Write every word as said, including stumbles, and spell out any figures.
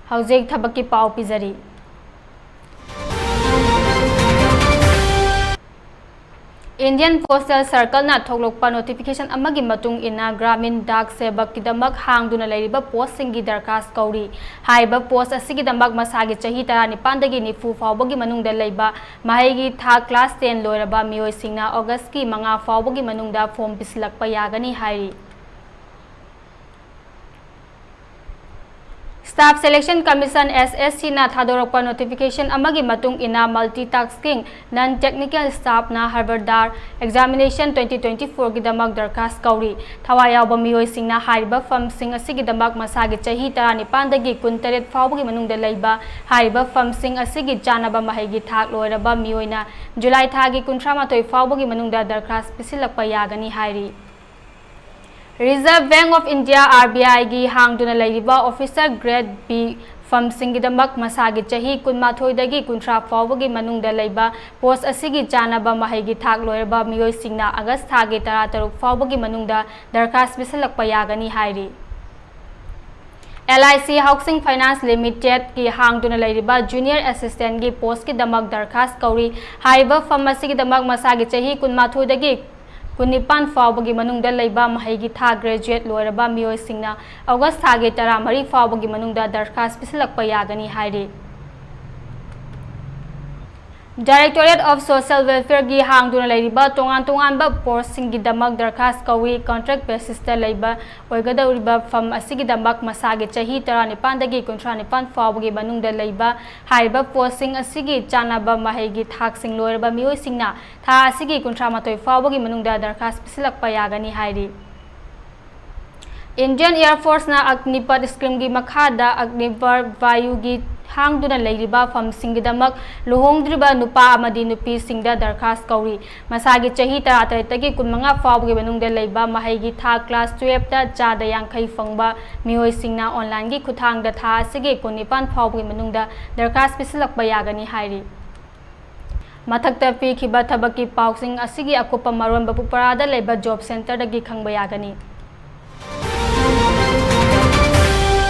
ꯍꯧꯖꯤꯛ ꯊꯕꯛꯀꯤ ꯄꯥꯎ ꯄꯤꯖꯔꯤ꯫ Indian Postal Circle-ꯅ ꯊꯣꯛꯂꯛꯄ notification ꯑꯃꯒꯤ ꯃꯇꯨꯡ ꯏꯟꯅ Gramin Dak Sevak-ꯀꯤꯗꯃꯛ ꯍꯥꯡꯗꯨꯅ ꯂꯩꯔꯤꯕ post-ꯁꯤꯡꯒꯤ ꯗꯔꯈꯥꯁ ꯀꯧꯔꯤ꯫ ꯍꯥꯏꯔꯤꯕ post ꯑꯁꯤꯒꯤꯗꯃꯛ ꯃꯁꯥꯒꯤ ꯆꯍꯤ ꯇꯔꯥꯅꯤꯄꯥꯟꯗꯒꯤ ꯅꯤꯐꯨ ꯐꯥꯎꯕꯒꯤ ꯃꯅꯨꯡꯗ ꯂꯩꯕ ꯃꯍꯩꯒꯤ ꯊꯥꯛ class ten ꯂꯣꯏꯔꯕ ꯃꯤꯑꯣꯏꯁꯤꯡꯅ August-ꯀꯤ ꯃꯉꯥ ꯐꯥꯎꯕꯒꯤ ꯃꯅꯨꯡꯗ form ꯄꯤꯁꯤꯜꯂꯛꯄ ꯌꯥꯒꯅꯤ ꯍꯥꯏꯔꯤ꯫ Staff Selection Commission, S S C-ꯅ ꯊꯥꯗꯣꯔꯛꯄ notification ꯑꯃꯒꯤ ꯃꯇꯨꯡ ꯏꯟꯅ multitasking non-technical staff-ꯅ Havildar examination twenty twenty-four-ꯒꯤꯗꯃꯛ ꯗꯔꯈꯥꯁ ꯀꯧꯔꯤ꯫ ꯊꯋꯥꯏ ꯌꯥꯎꯕ ꯃꯤꯑꯣꯏꯁꯤꯡꯅ ꯍꯥꯏꯔꯤꯕ form-ꯁꯤꯡ ꯑꯁꯤꯒꯤꯗꯃꯛ ꯃꯁꯥꯒꯤ ꯆꯍꯤ ꯇꯔꯥꯅꯤꯄꯥꯟꯗꯒꯤ ꯀꯨꯟꯇꯔꯦꯠ ꯐꯥꯎꯕꯒꯤ ꯃꯅꯨꯡꯗ ꯂꯩꯕ ꯍꯥꯏꯔꯤꯕ form-ꯁꯤꯡ ꯑꯁꯤꯒꯤ ꯆꯥꯅꯕ ꯃꯍꯩꯒꯤ ꯊꯥꯛ ꯂꯣꯏꯔꯕ ꯃꯤꯑꯣꯏꯅ July ꯊꯥꯒꯤ ꯀꯨꯟꯊ꯭ꯔꯥ ꯃꯥꯊꯣꯏ ꯐꯥꯎꯕꯒꯤ ꯃꯅꯨꯡꯗ ꯗꯔꯈꯥꯁ ꯄꯤꯁꯤꯜꯂꯛꯄ ꯌꯥꯒꯅꯤ ꯍꯥꯏꯔꯤ꯫ Reserve Bank of India, R B I-ꯒꯤ ꯍꯥꯡꯗꯨꯅ ꯂꯩꯔꯤꯕ officer grade B form-ꯁꯤꯡꯒꯤꯗꯃꯛ ꯃꯁꯥꯒꯤ ꯆꯍꯤ ꯀꯨꯟꯃꯥꯊꯣꯏꯗꯒꯤ ꯀꯨꯟꯊ꯭ꯔꯥ ꯐꯥꯎꯕꯒꯤ ꯃꯅꯨꯡꯗ ꯂꯩꯕ post ꯑꯁꯤꯒꯤ ꯆꯥꯅꯕ ꯃꯍꯩꯒꯤ ꯊꯥꯛ ꯂꯣꯏꯔꯕ ꯃꯤꯑꯣꯏꯁꯤꯡꯅ August ꯊꯥꯒꯤ ꯇꯔꯥꯇꯔꯨꯛ ꯐꯥꯎꯕꯒꯤ ꯃꯅꯨꯡꯗ ꯗꯔꯈꯥꯁ ꯄꯤꯁꯤꯜꯂꯛꯄ ꯌꯥꯒꯅꯤ ꯍꯥꯏꯔꯤ꯫ L I C Housing Finance Limited-ꯀꯤ ꯍꯥꯡꯗꯨꯅ ꯂꯩꯔꯤꯕ junior assistant-ꯒꯤ post-ꯀꯤꯗꯃꯛ ꯗꯔꯈꯥꯁ ꯀꯧꯔꯤ꯫ ꯍꯥꯏꯔꯤꯕ form ꯑꯁꯤꯒꯤꯗꯃꯛ ꯃꯁꯥꯒꯤ ꯆꯍꯤ ꯀꯨꯟꯃꯥꯊꯣꯏꯗꯒꯤ ꯀꯨꯟꯅꯤꯄꯥꯟ ꯐꯥꯎꯕꯒꯤ ꯃꯅꯨꯡꯗ ꯂꯩꯕ ꯃꯍꯩꯒꯤ ꯊꯥꯛ graduate ꯂꯣꯏꯔꯕ ꯃꯤꯑꯣꯏꯁꯤꯡꯅ August ꯊꯥꯒꯤ ꯇꯔꯥꯃꯔꯤ ꯐꯥꯎꯕꯒꯤ ꯃꯅꯨꯡꯗ ꯗꯔꯈꯥꯁ ꯄꯤꯁꯤꯜꯂꯛꯄ ꯌꯥꯒꯅꯤ ꯍꯥꯏꯔꯤ꯫ Directorate of Social Welfare-ꯒꯤ ꯍꯥꯡꯗꯨꯅ ꯂꯩꯔꯤꯕ ꯇꯣꯉꯥꯟ ꯇꯣꯉꯥꯟꯕ post-ꯁꯤꯡꯒꯤꯗꯃꯛ ꯗꯔꯈꯥꯁ ꯀꯧꯏ꯫ Contract basis-ꯇ ꯂꯩꯕ ꯑꯣꯏꯒꯗꯧꯔꯤꯕ form ꯑꯁꯤꯒꯤꯗꯃꯛ ꯃꯁꯥꯒꯤ ꯆꯍꯤ ꯇꯔꯥꯅꯤꯄꯥꯟꯗꯒꯤ ꯀꯨꯟꯊ꯭ꯔꯥ ꯅꯤꯄꯥꯟ ꯐꯥꯎꯕꯒꯤ ꯃꯅꯨꯡꯗ ꯂꯩꯕ ꯍꯥꯏꯔꯤꯕ post-ꯁꯤꯡ ꯑꯁꯤꯒꯤ ꯆꯥꯅꯕ ꯃꯍꯩꯒꯤ ꯊꯥꯛꯁꯤꯡ ꯂꯣꯏꯔꯕ ꯃꯤꯑꯣꯏꯁꯤꯡꯅ ꯊꯥ ꯑꯁꯤꯒꯤ ꯀꯨꯟꯊ꯭ꯔꯥ ꯃꯥꯊꯣꯏ ꯐꯥꯎꯕꯒꯤ ꯃꯅꯨꯡꯗ ꯗꯔꯈꯥꯁ ꯄꯤꯁꯤꯜꯂꯛꯄ ꯌꯥꯒꯅꯤ ꯍꯥꯏꯔꯤ꯫ Indian Air Force-ꯅ Agnipath scheme-ꯒꯤ ꯃꯈꯥꯗ Agniveer Vayu-ꯒꯤ ꯍꯥꯡꯗꯨꯅ ꯂꯩꯔꯤꯕ form-ꯁꯤꯡꯒꯤꯗꯃꯛ ꯂꯨꯍꯣꯡꯗ꯭ꯔꯤꯕ ꯅꯨꯄꯥ ꯑꯃꯗꯤ ꯅꯨꯄꯤꯁꯤꯡꯗ ꯗꯔꯈꯥꯁ ꯀꯧꯔꯤ꯫ ꯃꯁꯥꯒꯤ ꯆꯍꯤ ꯇꯔꯥꯇꯔꯦꯠꯇꯒꯤ ꯀꯨꯟꯃꯉꯥ ꯐꯥꯎꯕꯒꯤ ꯃꯅꯨꯡꯗ ꯂꯩꯕ ꯃꯍꯩꯒꯤ ꯊꯥꯛ class twelve-ꯇ ꯆꯥꯗ ꯌꯥꯡꯈꯩ ꯐꯪꯕ ꯃꯤꯑꯣꯏꯁꯤꯡꯅ online-ꯒꯤ ꯈꯨꯠꯊꯥꯡꯗ ꯊꯥ ꯑꯁꯤꯒꯤ ꯀꯨꯟꯅꯤꯄꯥꯟ ꯐꯥꯎꯕꯒꯤ ꯃꯅꯨꯡꯗ ꯗꯔꯈꯥꯁ ꯄꯤꯁꯤꯜꯂꯛꯄ ꯌꯥꯒꯅꯤ ꯍꯥꯏꯔꯤ꯫ ꯃꯊꯛꯇ ꯄꯤꯈꯤꯕ ꯊꯕꯛꯀꯤ ꯄꯥꯎꯁꯤꯡ ꯑꯁꯤꯒꯤ ꯑꯀꯨꯞꯄ ꯃꯔꯣꯟ ꯕꯥꯕꯨꯄꯥꯔꯥꯗ ꯂꯩꯕ job centre-ꯗꯒꯤ ꯈꯪꯕ ꯌꯥꯒꯅꯤ꯫